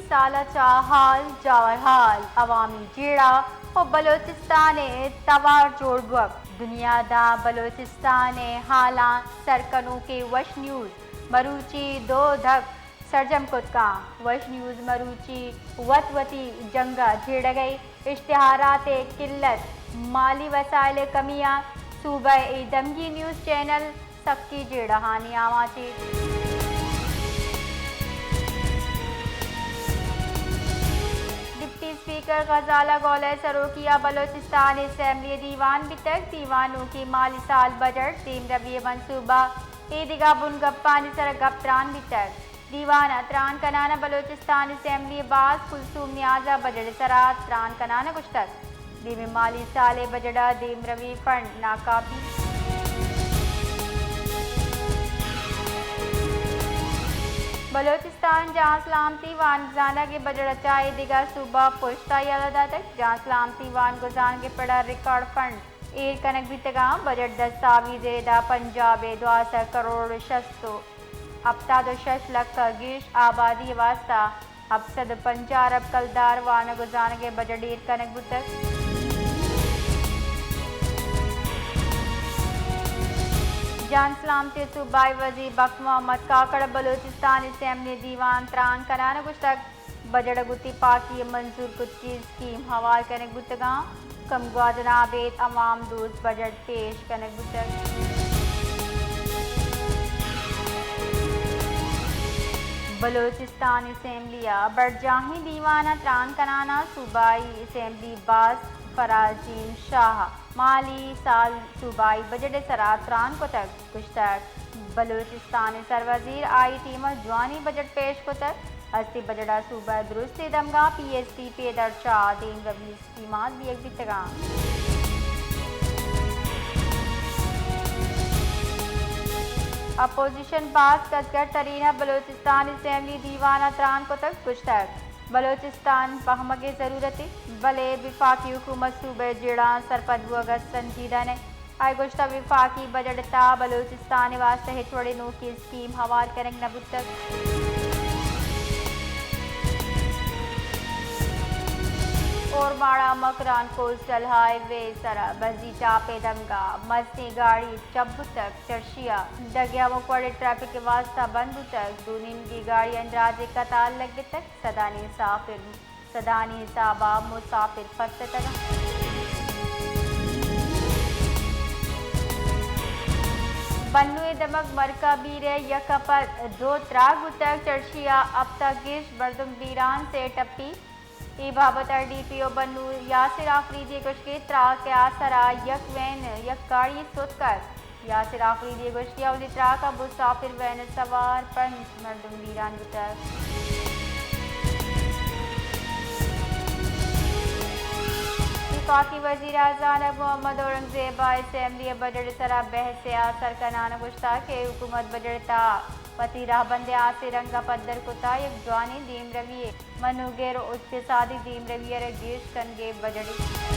سال ءَ چہ ہال جاور ہال، عوامی جیڑہ و بلوچستان ءِ توار جوڑ بوگ۔ دنیا داں بلوچستان ءِ ہالاں سر کنوکیں وش نیوز مروچی دو دھک سرجم کت کاں۔ وش نیوز مروچی وت وتی جنگ ءَ جیڑگ ءِ اشتہارات ءِ قلت، مالی وسائل ءِ کمی ءَ صوبہ ءِ اے دمگی نیوز چینل سکی جیڑہانی آماچ اِنت۔ ڈپٹی اسپیکر غزالہ گل ءِ سروکی ءَ بلوچستان اسمبلی ءِ دیوان بیتگ۔ دیوان نوکیں مالی سال، بجٹ، دیمروی ءِ منصوبہ، اے دگہ بنگپانی سر ءَ گپ تران بیتگ۔ دیوان ءَ تران کنان ءَ بلوچستان اسمبلی ءِ باز کلثوم نیاز ءَ بجٹ ءِ سرا تران کنان ءَ گوشتگ، دیمی مالی سال ءِ بجٹ ءَ دیمروی فنڈ ناکافی۔ بلوچستان جان سلامتی وانگزانگ ءِ بجٹ ءَ چہ اے دگہ صوبہ پشت ءَ یلہ داتگ۔ جان سلامتی وانگزانگ ءِ پڑ ءَ ریکارڈ فنڈ ایر کنگ بیتگاں۔ بجٹ دستاویز ءِ ادا پنجاب ءِ دوازدہ کروڑ شست و ہپتاد و شش لکھ ءَ گیش آبادی ءِ واستہ ہپت سد و پنجاہ ارب کلدار وانگ و زانگ ءِ بجٹ ایر کنگ بوتگ۔ جان سلامتی ءِ صوبائی وزیر بخت محمد کاکڑ ءَ بلوچستان اسمبلی ءِ دیوان تران کنان ءَ گوشتگ، بجٹ ءَ گوں تپاکی ءَ منظور کتگیں اسکیم ہوار کنگ بوتگاں۔ کمگوازناں ابید عوام دوست بجٹ پیش کنگ بوتگ۔ بلوچستان اسمبلی ءِ برجاہیں دیوان ءِ تران کنان ءَ صوبائی اسمبلی باسک فراز جیم شاہ ءَ مالی سال صوبائی بجٹ ءِ سرا تران کتگ۔ گوشتگ، بلوچستان ءِ سروزیر آئی ٹیم ءَ جوانیں بجٹ پیش کتگ۔ ہستی بجٹ ءَ صوبہ ءِ درستیں دمگاں پی ایس ڈی پی ءِ درچ ءَ دیمروی اسکیماں دیگ بیتگاں۔ اپوزیشن باسک اصغر ترین ءَ بلوچستان اسمبلی دیوان ءَ تران کتگ، گوشتگ، بلوچستان پہمگ ءِ ضرورت اِنت، بلے وفاقی حکومت صوبہ ءِ جیڑہاں سرپد بوگ ءَ سنجیدہ نہ اِنت۔ آئی ءَ گوشتگ، وفاقی بجٹ ءِ تہا بلوچستان ءِ واستہ ہچ وڑیں نوکیں اسکیم ہوار کنگ نہ بوتگ۔ اورماڑہ مکران کوسٹل ہائی وے ءِ سرا بزی ٹاپ ءِ دمگا مزنیں گاڑی چپ بوتگ، چرشی ءَ ڈگیا ہمک وڑیں ٹریفک ءِ واستہ بند بوتگ، دو نیمگی گاڑیانی دراجیں قطار لگتگ، سدانی سافر سدانی حساب ءَ مسافر پستتگ اَنت۔ بنو ءِ دمگ مرکہ بیر ءَ یک ءَ پد دو تراک بوتگ، چرشی ءَ ہپت ءَ گیش مردم بیران، سے ٹپی۔ اے بابت ءَ ڈی پی او بنو یاسر آفریدی ءَ گوشت کہ تراک ءِ آسر ءَ یک وین ءُ یک گاڑی ستکگ۔ یاسر آفریدی ءَ گوشت کہ اولی تراک ءَ مسافر وین ءَ سوار پنچ مردم بیران بوتگ۔ وفاقی وزیر ءِ ہزانگ محمد اورنگزیب ءَ اسمبلی ءِ بجٹ ءِ سرا بحث ءِ آسر کنان ءَ گوشتگ کہ حکومت بجٹ ءِ تہا وتی راہبند ءَ ہاسیں رنگ ءَ پدر کتگ، یک جوانیں دیمروی ءِ منوگر ءُ اقتصادی دیمروی ءَ را گیش کنگ ءِ بجٹ اِنت۔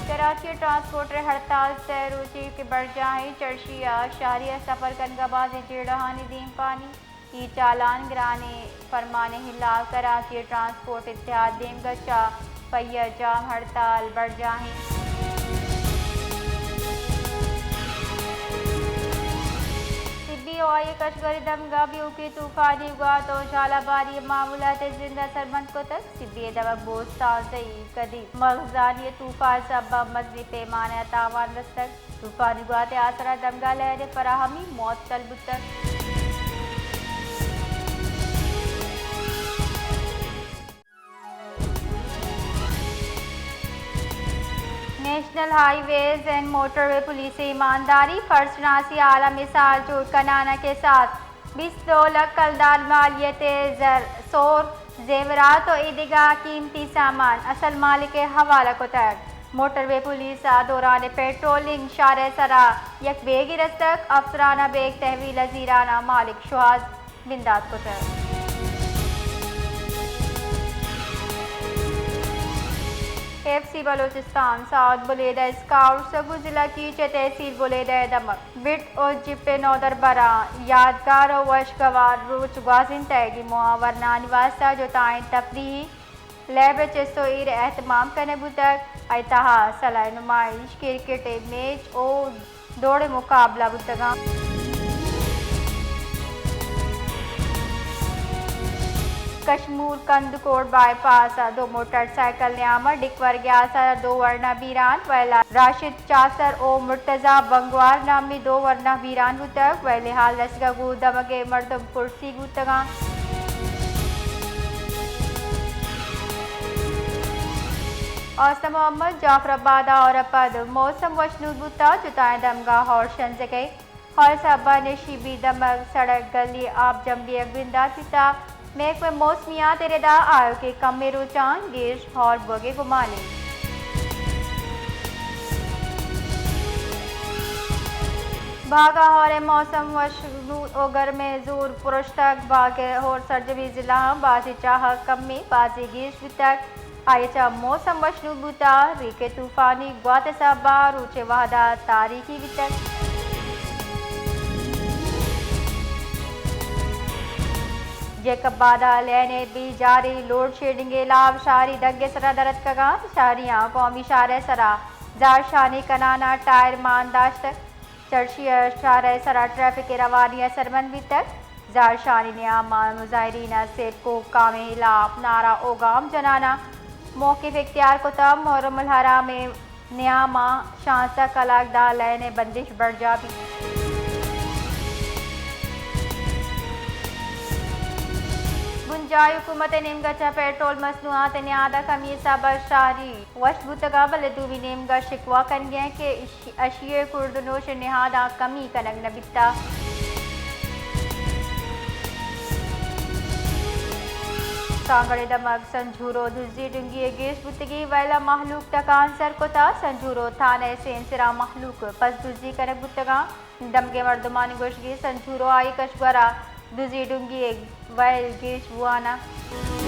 کراچی ءِ ٹرانسپورٹر ءِ ہڑتال سئے روچی کہ برجاہ اِنت، چرشی ءَ شہری ءِ سفر کنگ ءَ بازیں جیڑہانی دیمپانی، ای چالان گرانیں فرمان ءِ ہلاپ، کراچی ءِ ٹرانسپورٹ اتحاد ءِ نیمگ ءَ چہ پہیہ جام ہڑتال برجاہ اِنت۔ سبی ہوائی کشگواری دمگا بیوکی طوفانی گوات و ژالہ باری ماحولیات ءِ زند ءَ سرمند کتگ۔ سبی ءِ دمگ بوستان زئی کدی مغزانی طوفان سبب مزنیں پیمانہ ءَ تاوان رستگ۔ طوفانی گوات ءِ آسرا دمگا لہر ءِ فراہمی معطل بوتگ۔ National highways and motorway police ءِ ایمانداری، فرض شناسی، اعلی مثال جوڑ کنان ءَ کہ سات بیست دو لکھ کلدار مالیت ءِ زر، سور، زیورات و ایدگہ قیمتی سامان اصل مالک ءِ حوالہ کتگ۔ موٹر وے پولیس ءَ دوران پیٹرولنگ شار ءِ سرا یک بیگے رستگ، افسران ءَ بیگ تحویل ءَ زیران ءَ مالک شوہاز بندات کتگ۔ ایف سی بلوچستان ساؤتھ بلیدہ اسکاؤٹس ءُ گوں ضلع کیچ ءِ تحصیل بلیدہ ءِ دمگ بٹ ءُ جپ ءِ نودربراں یادگار ءُ وشگوار روچ گوازینتگ۔ اے موہ ءَ ورنانی واستہ جتائیں تفریحی لیب ءِ چست ءُ ایر ءِ اہتمام کنگ بوتگ۔ اے تہا سلاہ نمائش، کرکٹ ءِ میچ ءُ دوڑ ءِ مقابلہ بوتگ اَنت۔ کشمور کندکوٹ بائی پاس ءَ دو موٹر سائیکل نیام ءَ ڈکور گیاس ءَ دو ورنا بیران، ویلا راشد چاسر ءُ مرتضی بنگوار نامی دو ورنا بیران بوتگ، ویلے حال رسیگ ءَ گوں دمگ ءِ مردم پرسیگ بوتگ اَنت۔ آسم محمد جعفر آباد ءَ ہور ءَ پد موسم وشنود بوتگ، جتائیں دمگاں ہور شنزگ ءِ، ہور سبب ءَ نشیبی دمگ، سڑک، گلی، آپ جم بیگ بندات بیتگ۔ محکمہ موسمیات ءِ ردا آیوکیں کمیں روچاں گیش ہور بوگ ءِ گمان اِنت۔ باگ ءَ ہور ءِ موسم وشنود ءُ گرم ءِ زور پرشتگ۔ باگ ءِ ہور سرجمیں ضلعاں بازیں چاہ ءَ کمیں، بازیں گیش بوتگ۔ آئی ءَ چہ موسم وشنود بوتگ، ریک ءِ طوفانی گوات ءِ سبب ءَ روچ ءِ وہد ءَ تاریکی بیتگ۔ جیکب آباد ءَ لین ءِ بے جاری، لوڈ شیڈنگ ءِ ہلاپ شہری دنگ ءِ سرا در اتکگ اَنت۔ شہریاں قومی شاہراہ ءِ سرا زہرشانی کنان ءَ ٹائر مان داشتگ۔ چرشی ءَ شاہراہ ءِ سرا ٹریفک ءِ روانی ءَ سربند بیتگ۔ زہرشانی نیام ءَ مظاہرین ءَ سیبکو حکام ءِ ہلاپ نعرہ ءُ گام جنان ءَ موقف اختیار کتگ۔ محرم الحرام ءِ نیام ءَ شانزدہ کلاک داں لین ءِ بندش برجاہ بیت۔ بنجاہی حکومت ءِ نیمگ ءَ چہ پیٹرول مصنوعات ءِ نیاد ءَ کمی ءِ سبب ءَ شہری وش بوتگ اَنت، بلے دومی نیمگ ءَ شکوہ کنگ ءَ اَنت کہ اشی ءِ خوردنوش ءِ نہاداں کمی کنگ نہ بیتگ۔ سانگڑ ءِ دمگ سنجھورو دزی ڈنگی ءِ گیش بوتگی، ویلا مہلوک ٹکان سر کتگ۔ سنجھورو تھانہ ءِ سیمسراں مہلوک پس دزی کنگ بوتگ اَنت۔ دمگ ءِ مردمانی گوشگ اِنت سنجھورو ءِ کشگور ءَ دزی ڈنگی ءِ ویل گیش بوان اَنت۔